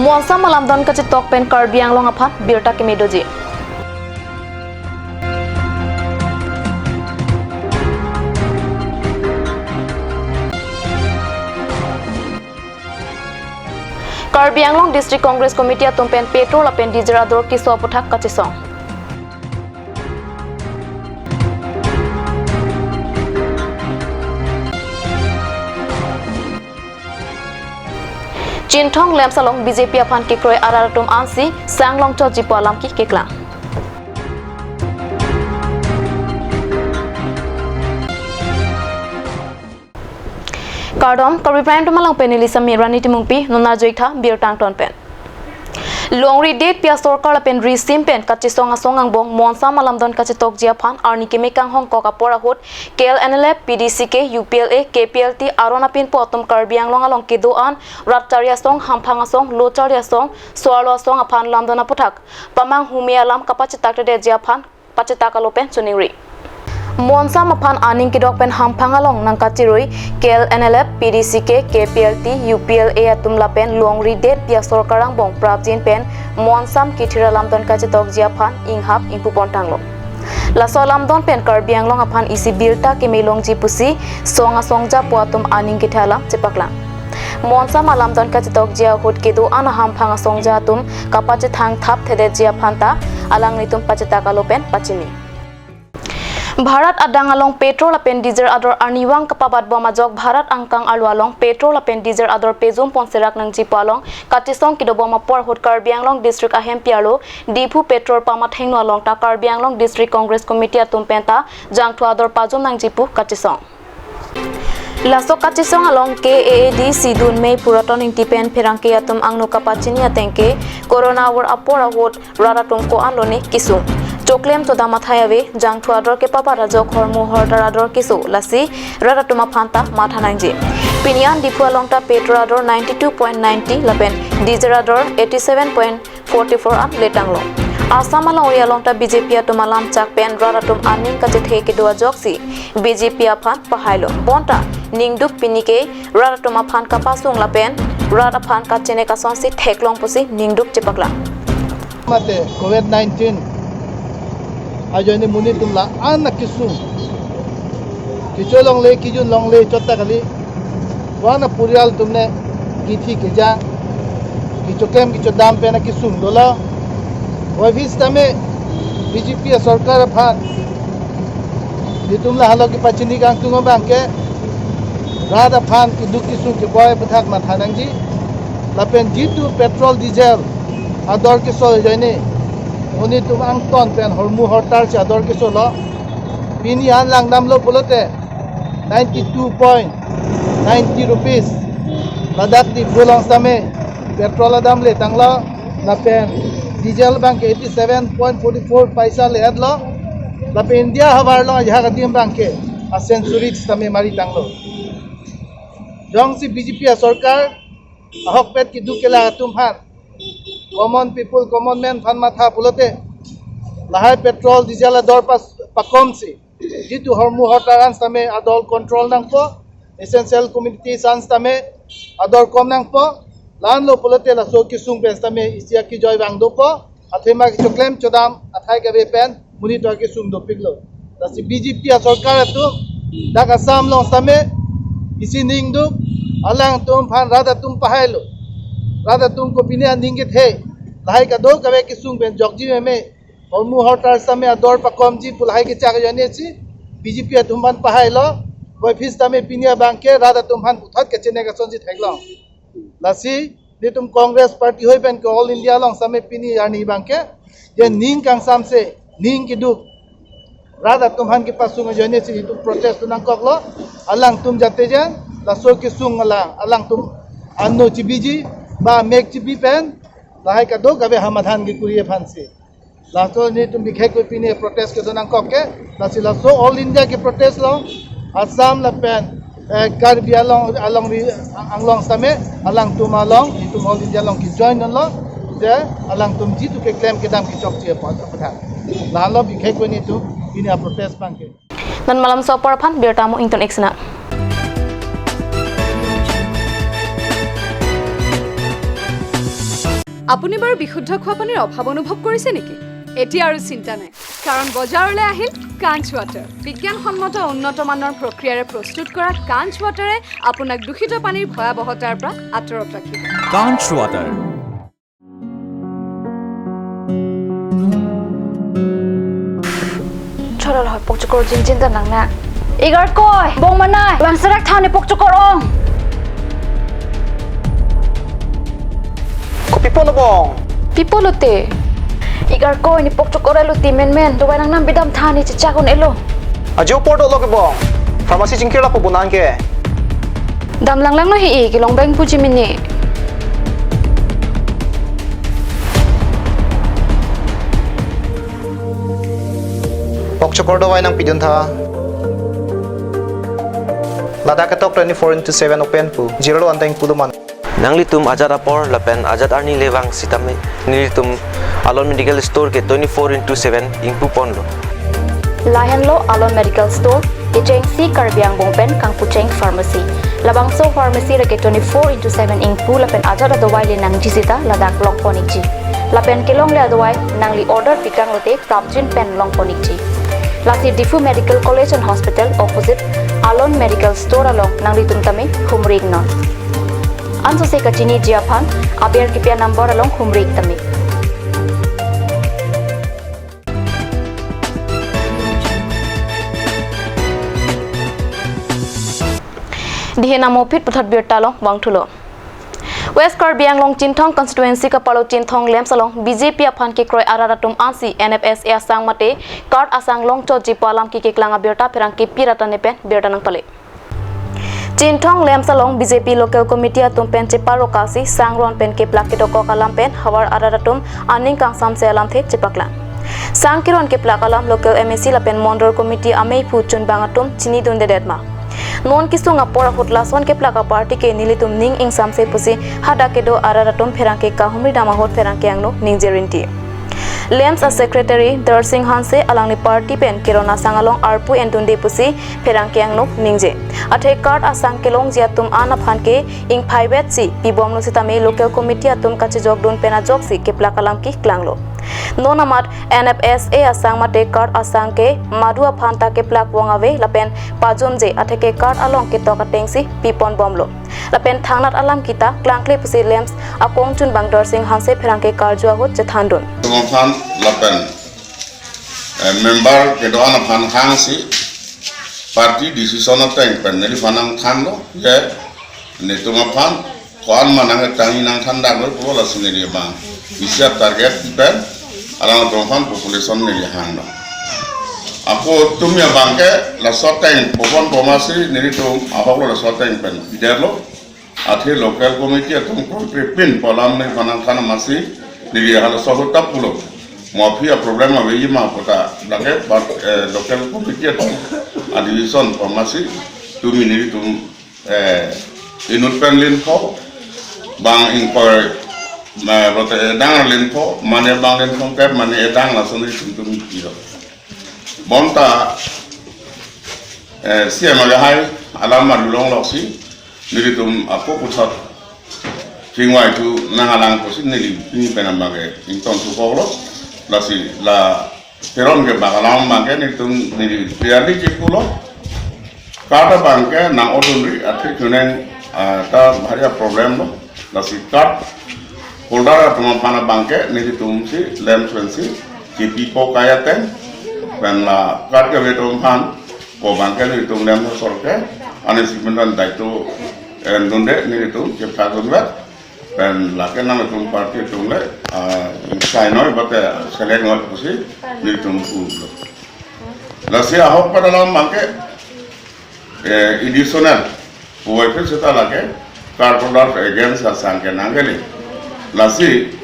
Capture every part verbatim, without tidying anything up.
Monsam alamdon kachetok pen Karbi Anglong aphan birta keme doji. Karbi Anglong District Congress Committee atum pen petrol lapen diesel ador keso aputhak kachesong. Chinthong LAMPS along B J P aphan kekroi arat atum ansi sang longchotji pu alam ke keklang. Kardom, Karbi Prime Time along pen neli Sami Rani Timungpi, non arjuik tha birta angton pen. Longri detpi asorkar lapen risim pen kachesong asong angbong Monsam alamdon kachetokji aphan arni keme kanghongkok apor ahut K L N L F, P D C K, U P L A, K P L T aron apinpo atum Karbi Anglong along kedo-an rat charli asong, hamphang asong, lo charli asong, so-arlo asong aphan lamdon aputhak pamanghume alam kapachetak-detji aphan pachetak alo pen choningri. Monsam aphan aning kedok pen hamphang along nangkachirui K L N L F, P D C K, K P L T, U P L A atum lapen longri detpi asorkar angbong prapjin pen Monsam kethir alamdon kachetokji aphan inghap ingpu pon tanglo. Laso alamdon pen Karbi Anglong aphan isi birta keme longji pusi song asong japo atum aning kethe alam chepaklang. Monsam alamdon kachetokji ahut kedo-an ahamphang asongja atum kapachethang thapthedetji aphan ta alanglitum pachetak alo pen pachini. Bharat adang along petrol lapen diesel ador arnivang kapabatbom ajok Bharat angkang arlo along petrol lapen diesel ador pejum ponserak nangji pu along kachesong kedobom apor ahut Karbi Anglong District ahempi arlo Diphu petrol pump athengno along ta Karbi Anglong District Congress Committee atum pen ta jangthu ador pajum nangji pu kachesong. Laso kachesong along K A A D C dunmei Puraton Ingti pen pherangke atum angno kapachini ateng ke Corona awor apor ahut rat atum ko-an lone kesung. Choklem chodam athai ave, jangthu ador kepabat ajok hormu hortar ador keso, lasi rat atum aphan ta matha nangji. Pini an Diphu along ta petrol ador ninety two point ninety lapen diesel ador eighty seven point forty-four an letanglo. Assam alongri along ta B J P atum alam chak pen rat atum aning kachethe kedo ajoksi B J P aphan pahailo. Bonta ningduk pini ke rat atum aphan kapasung lapen rat aphan kachene kasonsi theklong pusi ningduk chepaklang. Mate covid nineteen ajoine monit atum la-an akesung. Kecho longle, kejun longle, chot ta kali. Wana purial atum ne kithi keja, kechoklem kechodam pen akesung dolo. Wai vis tame B J P asorkar aphan itum la halo kepachini kangtung abang ke rat aphan keduk kesung keboi aputhak matha nangji. Lapen jitu petrol diesel ador keso ajoine monit atum angton pen hormu hortar si ador kesolo. Pini an langdamlo pulote ninety two point ninety rupees. Ladak Diphu along sitame petrol adam letanglo, lapen diesel abang ke eighty seven point forty four paisa le-etlo. Lapen India havar along ajahak adim abang ke a century sitame maritanglo. Jongsi B J P asorkar ahokpet keduk kelang atum aphan, common people, common man aphan matha pulote lahai petrol diesel ador pas pakomsi jitu hormu hortar an sitame ador control nangpo, essential commodities an sitame ador kom nangpo. La-anlo pulote laso kesung pen sitame isi akejoi vang dopo, athema kechoklem chodam athai kave pen monit atum akesung dopiklo. Lasi B J P asorkar atum dak Assam along sitame isi ningduk, alangtum aphan rat atum pahailo. Rat atum kopine aning kethe, lahai kadokave kesung pen jokji meme, hormu hortar sitame ador pakomji pu lahai kechak ajoine si B J P atum aphan pahailo. Wai vis tame pini abang ke rat atum aphan puthot kachene kasonsi theklong. Lasi nelitum Congress Party hoi pen ke All India along sitame pini arni abang ke je ning kangsamse, ning keduk rat atum aphan kepasung ajoine si nelitum protest nangkoklo. Alangtum jate je laso kesung alang, alangtum anno chibiji ba mek chibi pen lahai kadokave hamadhan kekuri aphansi. Laso nelitum bikhek koi pini protest kedo nangkok ke, lasi laso All India ke protest along, Assam lapen, eh, Karbi along, alongri Anglong sitame, alangtum along, itum All India along ke join lo, je alangtum jitu keklem kedam kechokche apot aputhak. La-anlo bikhek koi nelitum pini protest abang ke. Non malam so apor aphan birta mo ington eksena. আপুনি বাৰু বিশুদ্ধ খোৱা পানীৰ অভাৱ অনুভৱ কৰিছে নেকি? এতিয়া আৰু চিন্তা নাই, কাৰণ বজাৰলৈ আহিল কাঞ্চ ৱাটাৰ। বিজ্ঞানসন্মত উন্নত মানৰ প্ৰক্ৰিয়াৰে প্ৰস্তুত কৰা কাঞ্চ ৱাটাৰে আপোনাক দূষিত পানীৰ ভয়াৱহতাৰ পৰা আঁতৰত ৰাখিব। Kanch Water. Chorol hoi pokchokor jinjin ta nang na. Igarkoi, bong manai, bang serak thani pokchokor ong. Kopi pulo bong? Pi pulote? Igarkoi, ne pokchokor elo ti menmen, dawai nangnam bidam thani chechak un-elo. Ajo apor dolo ke bong. Pharmacy chingkir lapu bonang ke. Dam langlanglo he-e, kelong beng puji mini. Pokchokor dawai nangpidun tha. Ladak ketok twenty-four into seven open pu. Jirlo anteng pulo man. Nanglitum ajat apor lapen ajat arni le vang sitame nelitum Alon Medical Store ke twenty-four into seven ingpu ponlo. Lahenlo Alon Medical Store, kechengsi Karbi angbong pen kangpucheng pharmacy. Labangso pharmacy lake twenty-four into seven ingpu lapen ajat adawai le nangji sita ladak long pon ikji. Lapen kelongle adawai nangli order pikang lote prapjin pen long pon ikji. Lasi Diphu Medical College and Hospital opposite Alon Medical Store along nanglitum tame humri iknon. Ansose kachiniji aphan aber kipi a-number along humri ik tame. Dihe namo phit puthot birta along vangthulo. West Karbi Anglong Chinthong constituency kapalo Chinthong LAMPS along B J P aphan kekroi arat atum ansi N F S A asang mate card asang longchotji pu alam keklang abirta pherangke Pi Ratan pen birta nangpale. Chinthong LAMPS along B J P local committee atum pen cheparokasi sangron pen keplak kedokok alam pen havar arat atum aning kangsamse alamthe chepaklang. Sang keron keplak alam local M A C lapen Mondol committee ameiphu chunbang atum chinidundedet ma. Non kesung apor ahut lason keplak a-party ke nelitum ning ingsamse pusi hadak kedo arat atum pherangke kahumri dam ahut pherangke angno ningje rinti. LAMPS a-secretary Darsing Hanse alangli party pen keron asang along arpu endunde pusi pherangke angno ningje. Athe card asang kelongji atum an aphan ke ingphaivetsi pibomlo sitame local committee atum kachejokdun pen ajoksi keplak alam keklanglo. Non amat N F S A asang mate card asang ke madu aphan ta keplak vong ave lapen pajomje atheke card along ketok atengsi piponbomlo. Lapen thangnat alam kita klangkle pusi LAMPS akong chunbang Darsing Hanse pherangke karju ahut chethandun. Tum aphan lapen, eh, member kedo-an aphan hangsi party decision ateng pen neliphan nangthanlo, je netum aphan ko-an ma nangtangji nangthan daklo pulo, lasi neli abang isi a-target pen alangtum aphan population neli hanglo. Ako tumi abang ke laso ateng popon poma si nelitum ahoklo laso ateng pen pidetlo. Athe local committee atum kroikrepin pu alam neliphan nangthan amatsi neli halaso ahut ta pulo. Mo aphi a-problem aveji ma pu ta lake, but, eh, local committee atum a-decision pu amatsi tumi nelitum, eh, inut pen linpo, bang ingkoi, ma, lote edang linpo, mane bang lin thomkep, mane edang lason nelitum tum kilo. Bonta, eh, C M alehai alam arulong loksi nelitum ako puthot chingvai thu nanglang pusi neli pini pen abang ke ingtonthu koklo. Lasi la Teron ke bak alam abang ke nelitum neli clearly check pulo. Card abang ke nang-odunri athe kuneng, ah, ta bhari a-problem lo. Lasi card holder atum aphan abang ke nelitum si LAMPS pensi kepipo kai ateng pen la card kave atum aphan ko abang ke nelitum LAMPS asor ke ani simentan daito endunde nelitum chepha dunvet pen lake nangtum party atum le, ah, sign noi bate select noi pusi nelitum pulo. Lasi ahok pada alam abang ke, eh, additional puvoiphit seta lake card holder against asang ke nangkele. Lasi,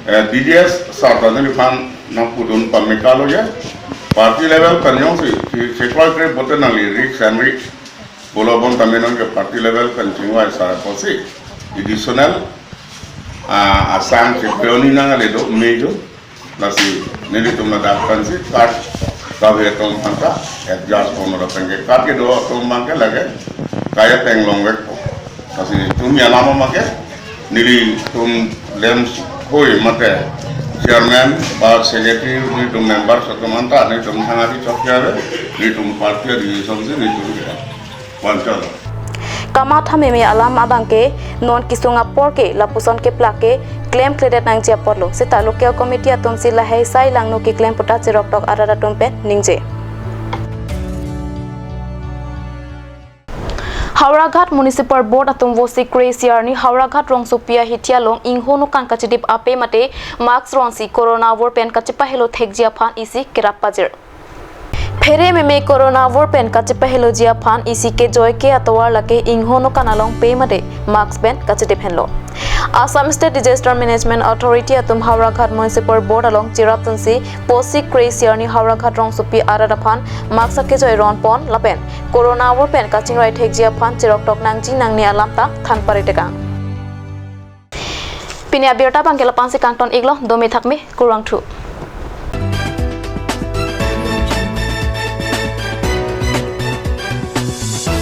eh, D D S sir ta neliphan nangpudun pamekalo ya. Party level pen jongsi, si, si kroikre pulote nangli risk and risk pulo bonta menon ke party level pen chingvai sar apotsi additional, ah, asang si peoni nangkele do mejo. Lasi nelitum ladak pensi card kave atum aphanta adjust ponlo, lapen ke card kedo atum abang ke lake kai ateng longvekpo. Lasi tumi alam abang ke nelitum LAMPS Hui mate chairman ba secretary, nelitum members atum anta nelitum thang ari chok ya, nelitum party ari song si nelitum ya. Panchala. Kamatha meme alam abang ke non kesung apor ke lapuson keplak ke klemkledet nangji apotlo seta local committee atum si lahai sai langno keklem pu ta cheroktok arat atum pen ningje. Howraghat Municipal Board atum Vosik Kre Siarni Howraghat rongsopi ahithi along ingho nokan kachedip ape mate mask ronsi Corona vor pen kachepahelo thekji aphan isi kerap pajir. Phere meme Corona vor pen kachepaheloji aphan isi kejoi ke atovar lake ingho nokan along pe mate mask pen kachedip henlo. Assam State Disaster Management Authority atum Howraghat Municipal Board along cherapdunsi Vosik Kre Siarni Howraghat rongsopi arat aphan mask akejoi ronpon lapen Corona vor pen kachingrai thekji aphan cheroktok nangji nangne alam ta than paritekang. Pini abirta abang ke lapu-an si kangton iklo, dome thakme, kurvangthu.